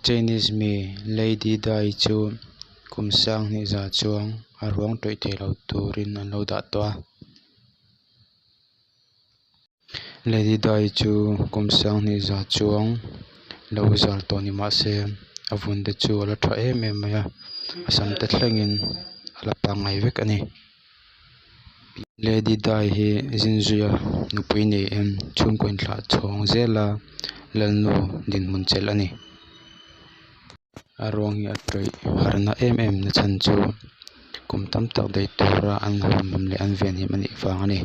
Chinese mi Lady Dai chu kum 1200 chuang a ruang tawih thei lo turin an lo dah tawh a. Lady Dai chu kum 1200 chuang lo zal tawh ni mah se a vun te chu a la tha em em mai a, a sam te thlengin a la pangngai vek a ni. Lady Dai hi Zinzuia nupui niin chhungkaw inthlah chhawng zela lalnu dinhmun chelh a ni. A ruang hi a tawih harna em em na chhan chu kum tam tak daih tura an humhim leh an venhim a nih vang a ni.